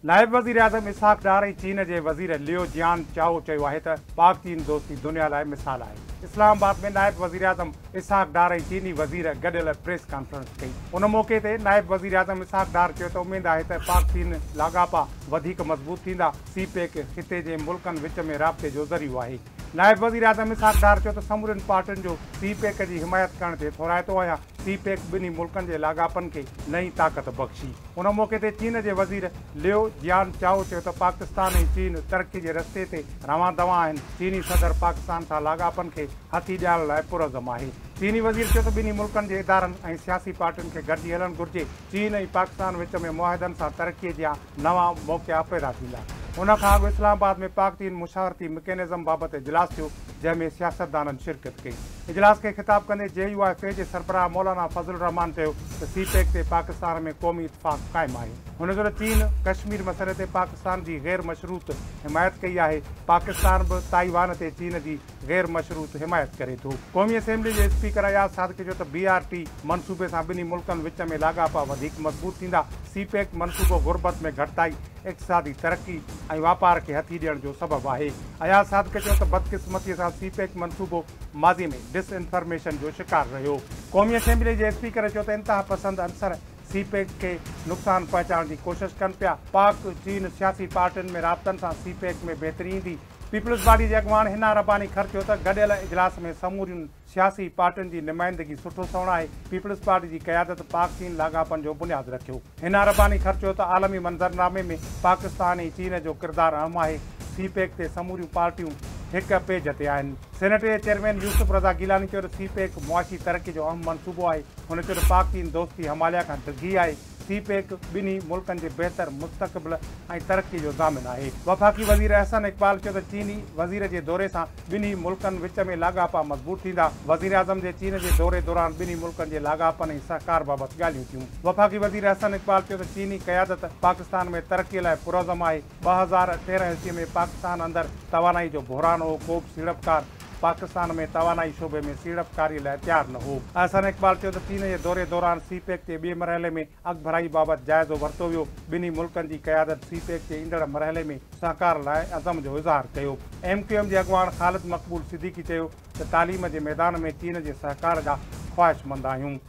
نائب وزيراعظم اسحاق ڊار ۽ چين جي وزير ليو جيان چائو چيو آهي ته پاڪ چين دوستي دنيا لاء مثال آهي. اسلام آباد ۾ نائب وزيراعظم اسحاق ڊار ۽ چيني وزير گڏيل پريس ڪانفرنس ڪئي. ان موقعي تي نائب وزيراعظم اسحاق ڊار چيو ته اميد آهي ته پاڪ چين لاڳاپا وڌيڪ مضبوط ٿيندا، سي پيڪ خطي جي ملڪن وچ ۾ رابطي جو ذريعو آهي. نائب وزيراعظم اسحاق ڊار چيو ته سمورين پارٽين جو سي پيڪ جي حمايت ڪرڻ تي ٿورائتو آهيان، سي پيڪ ٻنهي ملڪن جي لاڳاپن کي نئين طاقت بخشي. ان موقعي تي چين جي وزير ليو جيان چائو چيو ته پاڪستان ۽ چين ترقي جي رستي تي روان دوان آهن، چيني صدر پاڪستان سان لاڳاپن کي هٿي ڏيارڻ لاء پرعزم آهي. چيني وزير چيو ته ٻنهي ملڪن جي ادارن ۽ سياسي پارٽين کي گڏجي هلڻ گهرجي، چين ۽ پاڪستان وچ ۾ معاهدن سان ترقي جا نوان موقعا پيدا ٿيندا. ان کان اڳ اسلام آباد ۾ پاڪ چين مشاورتي مڪينزم بابت اجلاس ٿيو، جنهن ۾ سياستدانن شرڪت ڪئي. اجلاس کي خطاب ڪندي جي يو آء جي سربراهه مولانا فضل الرحمان چيو ته سي پيڪ تي پاڪستان ۾ قومي اتفاق قائم آهي. هن چيو ته چين ڪشمير مسئلي تي پاڪستان جي غير مشروط حمايت ڪئي آهي، پاڪستان به تائيوان تي چين جي غير مشروط حمايت ڪري ٿو. قومي اسيمبلي جي اسپيڪر اياز صادق چيو ته بي آر ٽي منصوبي سان ٻنهي ملڪن وچ ۾ لاڳاپا وڌيڪ مضبوط ٿيندا، سي پيڪ منصوبو غربت ۾ گهٽتائي، اقتصادي ترقي ۽ واپار کي هٿي ڏيڻ جو سبب آهي. اياز صادق چيو ته بدقسمتي سان سي پيڪ منصوبو ماضي ۾ ڊس انفارميشن جو شڪار رهيو. قومي اسيمبلي جي اسپيڪر چيو ته انتهاپسند عنصر سي پيڪ کي نقصان پهچائڻ جي ڪوشش ڪن پيا، پاڪ چين سياسي پارٽين ۾ رابطن سان سي پيڪ ۾ بهتري ايندي. پيپلز پارٽي جي اڳواڻ حنا رباني کر چيو ته گڏيل اجلاس ۾ سمورين سياسي پارٽين جي نمائندگي سٺو سنئوڻ آهي، پيپلز پارٽي جي قيادت پاڪ چين لاڳاپن جو بنياد رکيو. حنا رباني کر چيو ته عالمي منظرنامي ۾ پاڪستان ۽ چين جو ڪردار اهم آهي، سي پيڪ تي سموريون پارٽيون هڪ پيج تي آهن. سينيٽ جي چيئرمين يوسف رضا گيلاني چيو ته سي پيڪ معاشي ترقي جو اهم منصوبو آهي. هن چيو ته پاڪ چين دوستي هماليا کان ڊگهي آهي. سي پيڪ ٻنهي ملڪن جي بهتر مستقبل ۽ ترقي جو ضامن آهي. وفاقي وزير احسن اقبال چيو ته چيني وزير جي دوري سان ٻنهي ملڪن وچ ۾ لاڳاپا مضبوط ٿيندا. وزيراعظم جي چين جي دوري دوران ٻنهي ملڪن جي لاڳاپن ۽ سهڪار بابت ڳالهيون ٿيون. وفاقي وزير احسن اقبال چيو ته چيني قيادت پاڪستان ۾ ترقي لاء پرعزم آهي. 2013 عيسوي ۾ پاڪستان اندر توانائي جو بحران هو، ڪو به سيڙپڪار پاڪستان ۾ توانائي شعبي ۾ سيڙپڪاري لاء تيار نه هو. احسن اقبال چيو ته چين جي دوري دوران سي پيڪ جي ٻئي مرحلي ۾ اڳڀرائي بابت جائزو ورتو ويو، ٻنهي ملڪن جي قيادت سي پيڪ جي ايندڙ مرحلي ۾ سهڪار لاء عزم جو اظهار ڪيو. ايم ڪيو ايم جي اڳواڻ خالد مقبول صديقي چيو ته تعليم جي ميدان ۾ چين جي سهڪار جا خواهشمند آهيون.